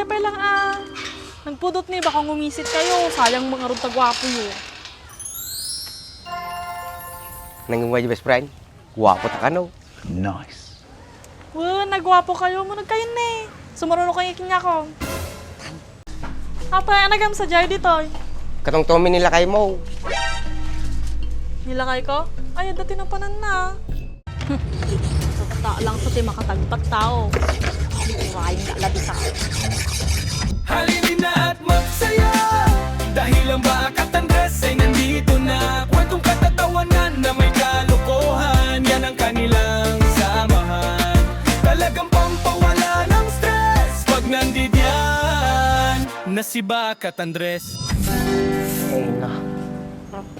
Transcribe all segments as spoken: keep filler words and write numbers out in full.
Pay lang a, nagpudot ni, baka ngumisit kayo. Sayang mga rod ta gwapo yo. Nangimway, best friend. Gwapo ta kano. Nice. Wen, nagwapo kayo. Munag kayo ni. Sumaruno kayo kanya ko. Apay, anagam sa jay ditoy? Katong Tommy nilakay mo. Nilakay ko? Ay, dati na panan na. Sa tao lang sa ti makatagpat tao. Urayan nga labi ka. Halina at magsaya dahil ang Bakat Andres ay nandito na. Kwentong katatawanan na may kalokohan, yan ang kanilang samahan. Talagang pampawala ng stress pag nandidiyan na si Bakat Andres. Ay na.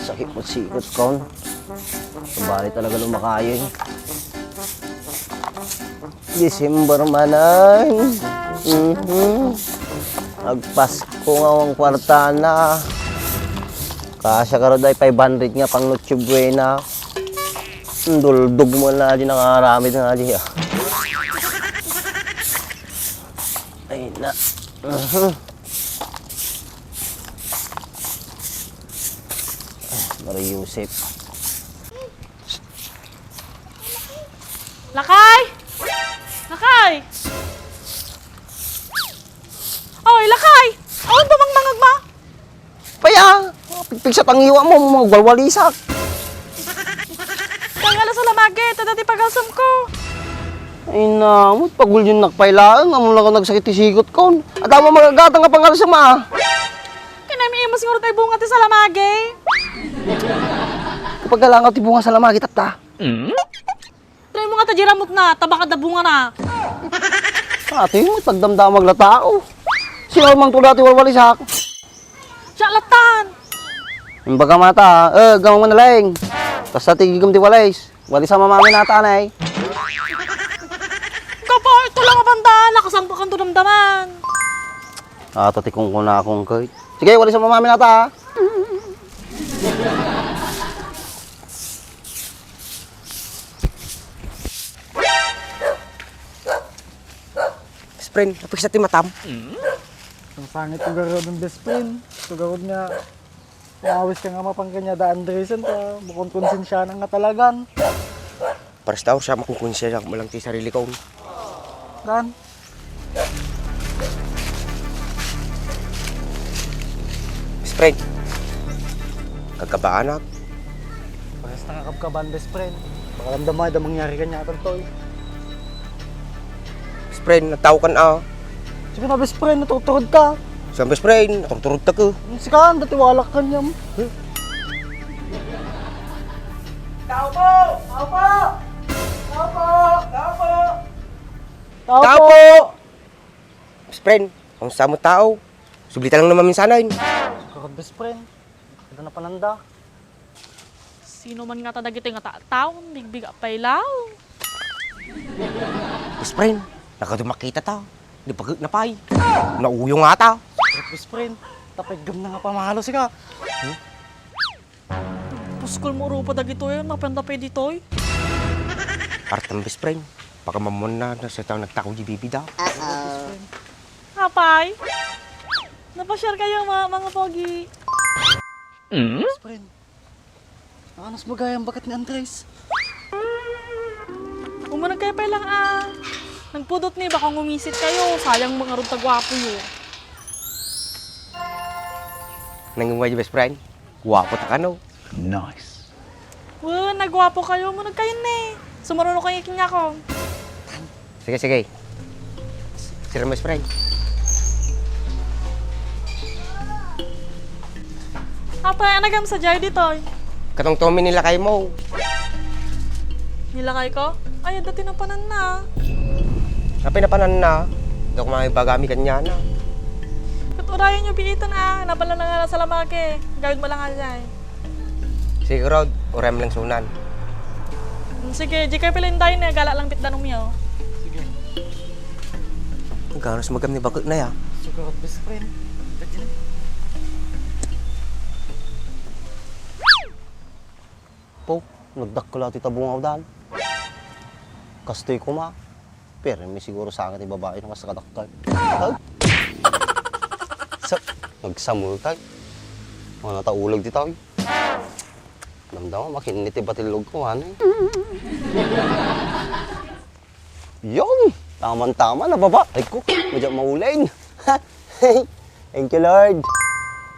Sakit mo sikot kon. Sabali talaga lumakayo eh. December manan. Mhm. Agpasko nga ang kwartana. Kasya karo day five hundred nga pang Noche Buena. Duldog mo na di nakaramid nga di ah. Ay na. Mhm. Maria Joseph. Lakay! Lakay! Oy, Lakay! Awan ba mangmangag ma? Paya! Pigpigsa pangiwa mo, mga walwalisak. Kaya nga sa lamagi, ito dati pagalsam ko. Ay na, mo pagulyon nakpailaan, amo lang ako nagsakit ti sigot kon. At amo magagatang nga pangalsam ah. Kinami imas nga rutay bunga ti salamagi. Kapag kalangaw ti bunga salamagi, tatta. Try mo nga ta jiramot na, tabaka da bunga na. Ate, mo pagdamdamag la tao. Sino mang tuda ti walwalisak? Siya latan. Imbaga mata, eh, gamang manaleng. Basta tigigam ti walis. Walis sa mamami nata, anay. Kapa, ito lang abanda, nakasampa kan to damdaman. Ato ti kungkuna akong kay. Sige, walis sa mamami nata, ha? Best friend, napiksa ti matam. Ang sangit ko garud ng best friend. Ito garud nga, maawis ka nga mapan kanya da Andresen ta, bukon konsensya na nga talagan. Pares tao siya, makukunsya siya, malang ti sarili ko. Dan. Best friend, kagkabaanak. Pares na nga kabkaban, best friend. Baka lamdam mo, da mangyari kanya, atal to, eh. Best friend, nagtao kan, ah. Sige na, best friend, naturturod ka. Sa best friend, naturturod ta ka. Sige, ang dati walak kanya. Tao po! Tao po! Tao po! Tao po! Tao po! Best friend, kung sa mo tao, subli ta lang naman minsanan. Kurot, best friend. Kada na pananda. Sino man nga ta dagitoy nga ta-, taon, bigbiga pay law. Best friend, nakadumakita ta. Di pag-, napay. Nauyo nga ta. Kurot, best friend. Tapay gam na nga pamalo sika. Puskol mo urupa dagitoy, mapenta pay ditoy. Artem, best friend. Pagamamuan na, na sa tao nagtako di bibida. Apay? Napashare kayo, mga, mga pogi. Best friend. Nakanas bagay ang bakat ni Andres. Umunag kayo pay lang, ah. Nagpudot ni, baka ngumisit kayo. Sayang mga rod ta gwapo yo. Nangimway, best friend. Gwapo ta kano. Nice. Wen, nagwapo kayo. Munag kayo ni. Sumaruno kayo ikinyakong. Sige, sige. Sir, best friend. Apay, anagam sa jay ditoy? Katong Tommy nilakay mo. Nilakay ko? Ay, dati napanan na. Apay napanan na? Daw kumangay bagami kanya na. Katurayan nyo biitan ah. Napala na nga sa lamake. Gawid mo lang nga jay. Sige, Rod. Uray mo lang sunan. Mm, sige, di kayo pala indayin eh. Gala lang pitdan umyo. Sige. Ganos magam ni bakit na ya? Sugarot best friend. Dati na. Po, nagdakkel ti tabungaw dan. Kastoy kuma. Pero may siguro sangit ti babae no kas kadakkel. Ay! Sa, nagsamulkay. Mga nataulag ditoy. Damdama, makinit ti batilog ko, ano eh. Yun! Tama-tama, nababa. Ay ko, madya maulain. Thank you, Lord.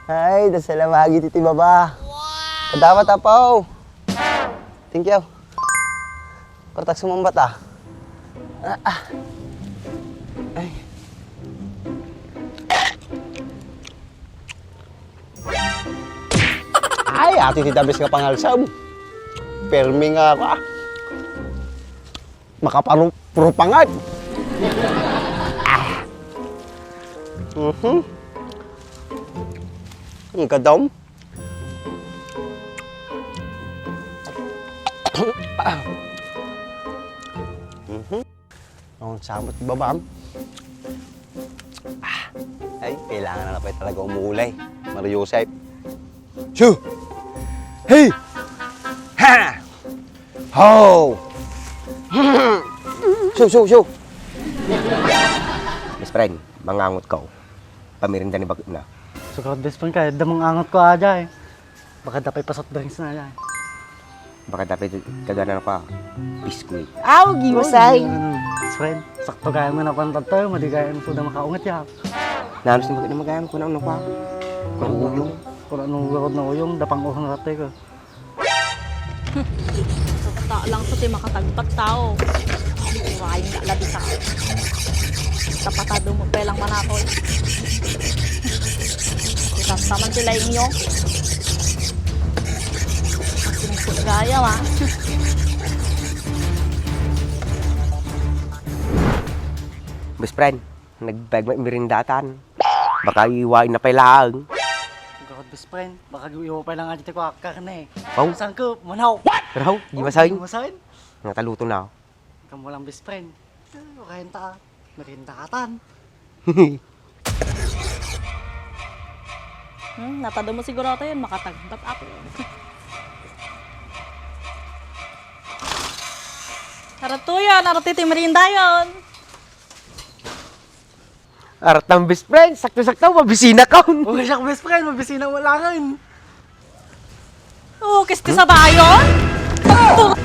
Ay, dasal a magi ti baba. Wow! Dapat, apaw. Thank you. Partak sumambat, ah. Ah, ah. Ay. Ay, ati ti dabis nga pangalsam. Permi nga ako, ah. Makaparu-, prupangan. Ah. Mhm. Ang gadam. Mhm. Ang sabot, babam. Ah, ay, kailangan na pay talaga umulay. Mario Joseph. Shoo! Hey! Ha! Ho! Shoo, shoo, shoo! Best friend, mangangot ka, oh. Pamirinda ni baket na. Sukat, best friend, kaya damang angot ko aja, eh. Baka dapay pa soft drinks na yan. Baka dapay kagana pa biskuit. Aw, giwasay. Ano, friend, sakto gayam nga napan tayo, madi gayam po na makaungat ya. Namis na magana magayam ko na ano pa. Kung uyong. Kung anong lurod na uyong, dapang uhang ratay ko. Sakta lang sa ti makatagpat tao. Uraing nga labi ka. Kapatado mo pa lang manakol. Itas naman sila inyo. Singkot gaya, ma. Best friend, nagbayag mo merendatan. Baka iwain na pay laeng. Gawad, best friend, baka iwa pay lang nga dito ko karne. Pau? Sangkup, manok. Raw, di masain. Di masain? Nataluto na. Kamu lang, best friend. Eh, okay ta. Merienda atan. Hmm, natado mo siguro ito yun, makatagbat ako. Tara to yan, arati ti merienda yun. Aratang best friend, sakto-sakto, mabisina ka. Oh, siya best friend, mabisina mo langan. Oh, kisti sa bayo? Pagpur-,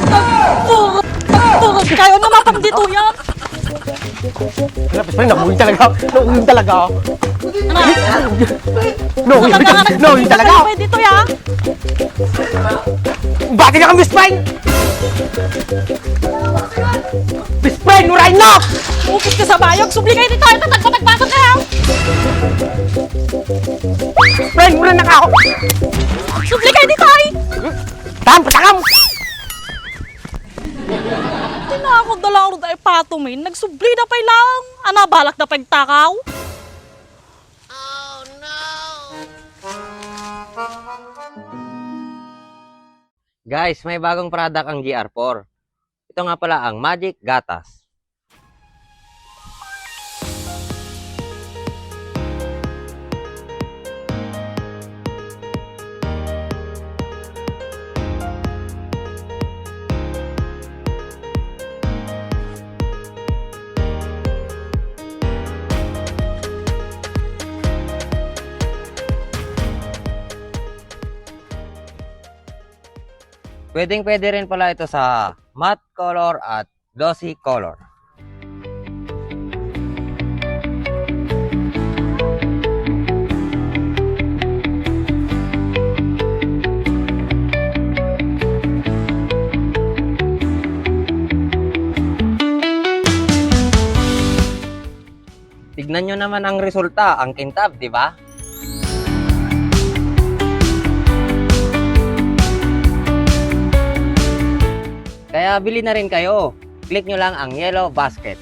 pagpur-, pagpurod kayo nga mapang dito yan. Wala, best friend, nauwi talaga. Nauwi talaga. Ano? No, Talaga nga no, talaga. Pwede to yan. Bati na kang best friend! Best friend, uray na! Ukit ka sa bayog, subli kayo dito, ito, tagpatagpasa ka! Best friend, uray na ka! Subli kayo dito, ay! Tam, patakam! Tinakot na lang rod ay patumin, nagsubli na pa'y lang, ana balak na pa'y takaw? Guys, may bagong product ang G R four. Ito nga pala ang Magic Gatas. Pwedeng-pwede rin pala ito sa matte color at glossy color. Tignan nyo naman ang resulta, ang kintab, di ba? Kaya bili na rin kayo. Click nyo lang ang yellow basket.